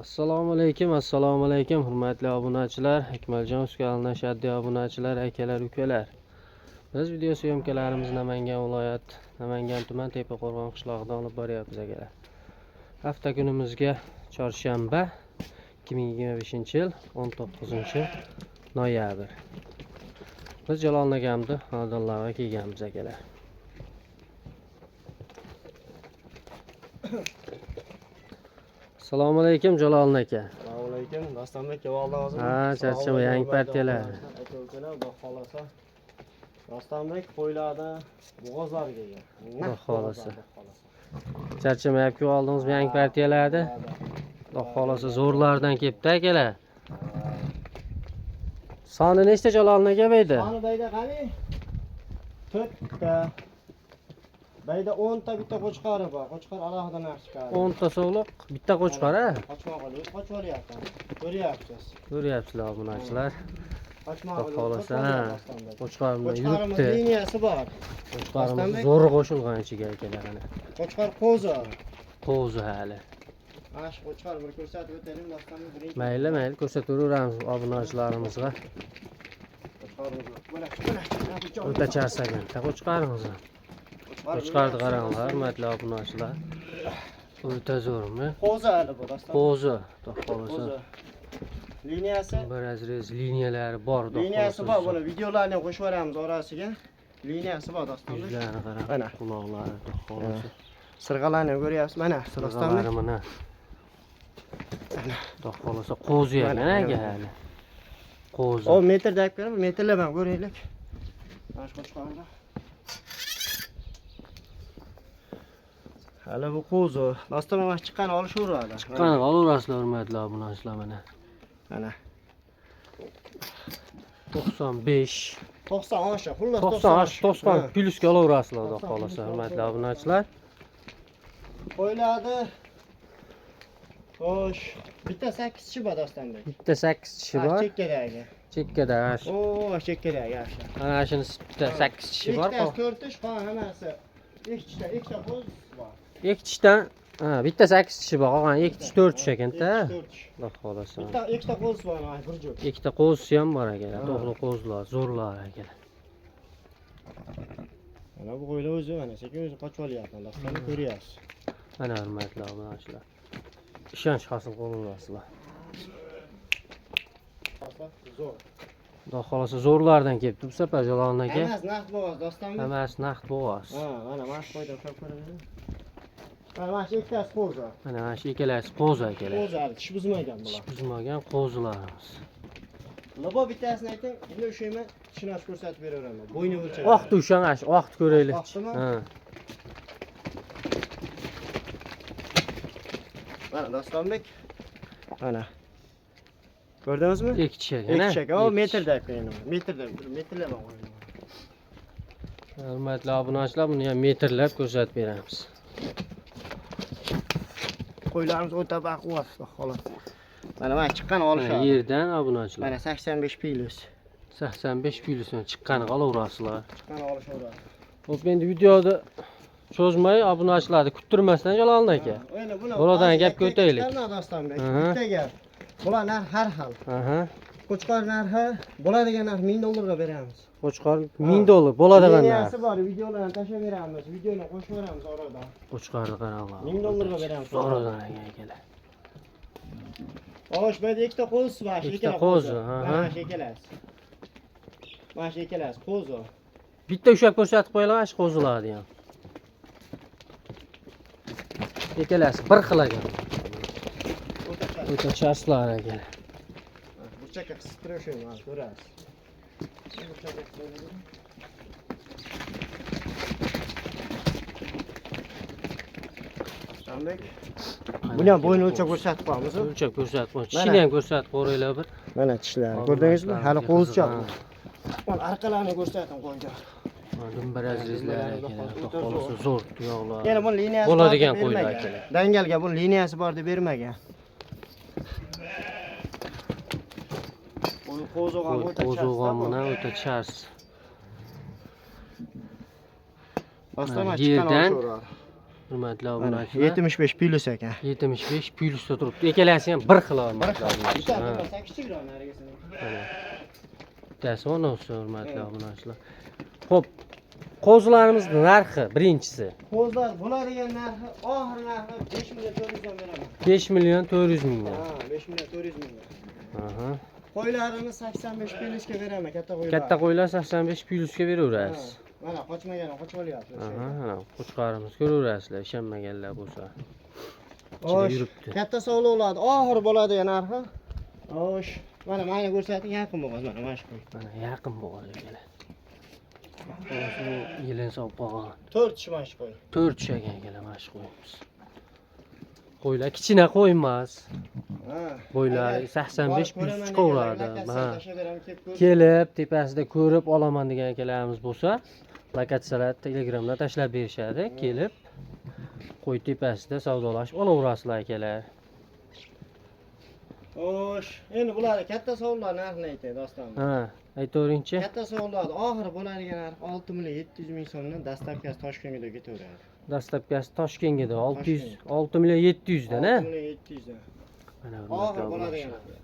Assalomu alaykum, assalomu alaykum, hurmatli obunachilar, Akmaljon Uskalni ashaddiy obunachilar, akalar, ukalar. Biz video syomkalarimizni Namangan viloyat, Namangan tuman Tepaqo'rg'on qishlog'idan olib boryapmiz akalar. Hafta kunimizga chorshanba, 2025-yil 19-noyabr. Biz Jalol akamni xonadonlariga kelganmiz akalar. Assalomu alaykum Jalol aka. Assalomu alaykum. Dostonbek kelib hozir. Ha, charchama, yangi partiyalar. Aka ukalar, xudo xolasa. Dostonbek qo'ylarni bo'g'ozlari kelgan. Xudo xolasa. Charchamayapti oldingizmi yangi partiyalarni? Xudo xolasa zo'rlardan kelibdi akalar. Soni nechta Jalol aka bu yerda? Soni bayda qani? 4 ta. Bayda 10 ta bitta qo'chqori bor. Qo'chqor alohida narx chiqadi. 10 ta sog'liq, bitta qo'chqor a? Qochmoq olib, qochib olyapti. Ko'ryapsiz. Ko'ryapsizlar obunachilar. Qochmoq Xudo olib, xolasa, qochib ha. olyapti Dostonbek. Qo'chqor bilan Qo'chqorimiz yuribdi. liniyasi bor. Qo'chqorimiz Dostonbek. zo'ri qo'shilgan ichiga akalar ana. Qo'chqor qo'zi. Qo'zi hali. Mana shu qo'chqor bir ko'rsatib o'taylik Dostonbek birinchi. Mayli, mayli ko'rsataveramiz obunachilarimizga. Qo'chqorimiz. Mana, mana. O'ta charchagan. Qo'chqorimiz. Qo'chqorni qaranglar, hurmatli obunachilar. O'ta zo'rmi? Qo'zi hali bu Dostonbek. Qo'zi, xudo xolasa. Qo'zi. Liniyasi Bir razrez liniyalari bor, xudo liniyasi xolasa. bor. Buni videolarni ham qo'shib yuboramiz orasiga. Liniyasi bor Dostonbek. Yuzlarini qarang, Mana. quloqlari, xudo xolasa. Sirg'alarni ham ko'ryapsiz. Mana Sirg'alari Dostonbek. mana. Xudo xolasa qo'zi ekan Mana, aka mana. hali. Qo'zi. O metrda olib kelib, metrlab ham ko'raylik. Mana shu qo'chqorni. Hali bu qo'zi. Dostonbek mana chiqqan olishaveradi. Chiqqan olaverasizlar hurmatli obunachilar mana. Mana. 95 90 osha, xullas 90 90 Ha. plyusga olaverasizlar xudo 90 xolasa plyusga hurmatli olaverasizlar. obunachilar. Qo'ylarni Xo'sh, bitta 8 tishi bor Dostonbek. Bitta 8 tishi bor. Chekkadagi. Chekkada ana shu. O, chekkadagi ana shu. Ana shunisi bitta 8 tishi bor. Ikkitasi 4 tish, qolgan hammasi ikkita, ikkita qo'z bor. Ikki tishdan, ha, bitta 8 tishi bor, qolgan ikki tish 4 tish ekanda. Ikki tish, 4 tish. Xudo xolasa. Bitta ikkita qo'z bor, mana bir juft. Ikkita qo'zisi ham bor akalar. Ha. To'g'ri qo'zilar, zo'rlar akalar. Mana bu qo'ylar o'zi mana sekin o'zi qochib olyapti. Dostonbek ko'ryapsiz. Mana hurmatli obunachilar. Ishonch hosil qilaverasizlar. Zo'r. Xudo xolasa zo'rlardan kelibdi bu safar Jalol aka. Hammasi naqd bo'g'oz Dostonbek. Hammasi naqd bo'g'oz. Ha, mana mana shu qo'ydan ko'rib ko'raman. Mana mana shu ikkitasi qo'zi. Mana mana shu ikkalasi qo'zi akalar. Qo'zi hali tish buzmagan Tish bular. buzmagan qo'zilarimiz. Lobo bittasini ayting, buni ushlayman, tishini ochib ko'rsatib beraveraman. Bo'yni o'lchab. Oqni ushlang, ana shu oqni ko'raylik. Oqdimi? Ha. Mana Dostonbek. Mana. Ko'rdingizmi? Ikki tish ekan, Ikki ha? tish ekan. O Ikki tish. metrda olib qo'ying. Metrda, metrlab qo'ying. Hurmatli obunachilar, buni ham metrlab ko'rsatib beramiz. Qo'ylarimiz o'ta baquvvat, xudo xohlasa. Mana mana chiqqan Mana olishadi. yerdan obunachilar. Mana 85 plyus. 85 plyusini chiqqani olaverasizlar. Chiqqan olishaveradi. Xo'p, endi videoni cho'zmay obunachilarni kuttirmasdan Jalol aka. Endi buni Boladan hozir gapga yakka o'taylik. chiqarma Dostonbek. Aha. Bitta gap. Bular narx har xil. Aha. Qo'chqor narxi bo'ladigan narx 1000 dollarga beramiz. Qo'chqor 1000 dollar bo'ladigan narx. Liniyasi bor, videolarni tashlab beramiz, videoni qo'shib yuboramiz oradan. Qo'chqorni qaranglar. 1000 dollarga beramiz. Zo'rdan ekan akalar. Xo'sh, bu yerda ikkita qo'zi bor, shu Ikkita ikkala qo'zi, qo'zi. aha. Mana shu ikkalasi. Mana shu ikkalasi qo'zi. Bitta ushlab ko'rsatib qo'yaylik ana shu qo'zilarni ham. Ikkalasi bir xil ekan. O'ta chas. O'ta chaslar ekan. Burchakka qisib turishim, mana ko'rasiz. Burchakka qisib. Dostonbek. Buni ham bo'yni o'lchab ko'rsatib qo'yamiz. O'lchab ko'rsatib qo'y. Mana. Tishini ham ko'rsatib qo'yinglar bir. Mana tishlari. Ko'rdingizmi? Hali qo'zichoq. Ha. Mana orqalarini ko'rsating qo'yga. Dumbar azizlar ekan. Xudo xolasa zo'r tuyoqlar. Yana buni liniyasi Bo'ladigan bor deb qo'ylar bermagan. akalar. Dangalga buni liniyasi bor deb bermagan. Qo'y qo'zg'on o'ta Qo'zg'on bilan o'ta chas. Doston Mana chiqqan yerdan olishaveradi. Hurmatli Mana obunachilar. 75 plus ekan. 75 plyusda turibdi. Ikkalasi ham bir xil, hurmatli obunachilar. Bittasi Ha. bo'lsa kichikroq narigisini. Mana. Bittasi onasi, hurmatli obunachilar. Xo'p, qo'zilarimizni narxi birinchisi. Qo'zlar bo'ladigan narxi, oxir narxi 5 million 400 dan beraman. 5 million 400 mingdan. Ha, 5 million 400 mingdan. Aha. Qo'ylarimiz 85 plusga beraman, katta qo'ylar. Katta qo'ylar 85 plyusga beraverasiz. Ha, mana qochmagan, qochib olyapti. Aha, mana qo'chqorimiz ko'raverasizlar, ishonmaganlar bo'lsa. Ichida Xo'sh, yuribdi. katta sovliqlarni oxir bo'ladigan narxi. Xo'sh, mana mana ko'rsating, yaqin bo'g'oz, mana shu qo'y. Mana yaqin bo'g'oz ekan. Xolos, bu yelin solib qolgan. 4 tish mana shu qo'y. 4 tish ekan akalar mana shu qo'yimiz. Qo'ylar kichkina qo'y emas. Ha. Bo'ylari Agar 85 borib plyus ko'raman chiqaveradi. deganlar, Ha. tashlab beraman, kelib ko'r. Kelib tepasida ko'rib olaman degan akalarimiz bo'lsa, lokatsiyalar Telegramda tashlab berishadi. Kelib qo'y tepasida savdolashib olaverasizlar akalar. Xo'sh, endi bular katta sovunlar narxini aytay doston. Ha, aytaveringchi. Katta sovunlarni oxiri bo'ladigan narx 6 million 700 ming so'mdan, доставка si Toshkentga ketaveradi. Доставка si Toshkentga 600 Toshkent. 6 million 700 dan, ha? 6 million 700 dan. Mana Oxiri hurmatli bo'ladigan obunachilar. narx.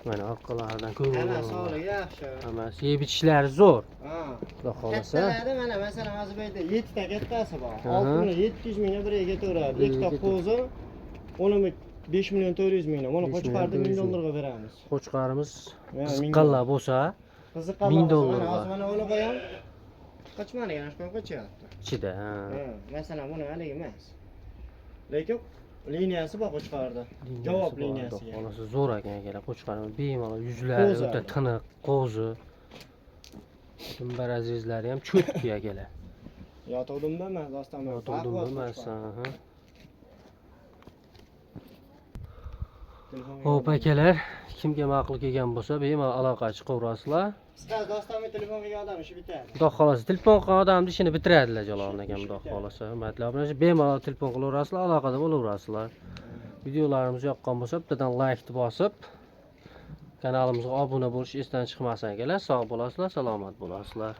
Mana orqalaridan Hamma ko'rib sog'ligi yaxshi. Hammasi yeb ichishlari zo'r. Ha. Xudo xohlasa. Kattalarda mana masalan hozir bu yerda 7 ta kattasi bor. Aha. 6 million 700 mingga biriga ketaveradi. Biriga Ikkita ketaveradi. qo'zi 10 5 million 400 mingdan. Buni 5 million qo'chqorni 1000 400 ming. dollarga beramiz. Qo'chqorimiz Ha, ming qiziqqanlar bo'lsa, Qiziqqanlar 1000 bo'lsa, mana dollarga. hozir mana uni qo'yam. Qochmadi, ana shu qochyapti. Ichida, ha. Ha, masalan buni haligi emas. Lekin liniyasi bor qo'chqorda. Liniyasi Javob bor, liniyasiga. Xudo xohlasa zo'r ekan akalar qo'chqorimiz. Bemalol yuzlari Qo'zi o'ta hali. tiniq, qo'zi. Dumbar azizlari ham cho'tki akalar. Yotuvdimda emas, doston. Yotuvdim emas, aha. Xo'p akalar, kimga ma'qul kelgan bo'lsa, bemalol aloqa chiqaverasizlar. Qisqasi dostonga telefon qilgan odam ishi bitadi. Xudo xohlasa telefon qilgan odamni ishini bitiradilar Jaloliddin akam, xudo xohlasa. Hurmatli obunachi, bemalol telefon qilaverasizlar, aloqada bo'laverasizlar. Videolarimiz yoqqan bo'lsa, bittadan like bosib, kanalimizga obuna bo'lish esdan chiqmasin akalar. Sog' bo'lasizlar, salomat bo'lasizlar.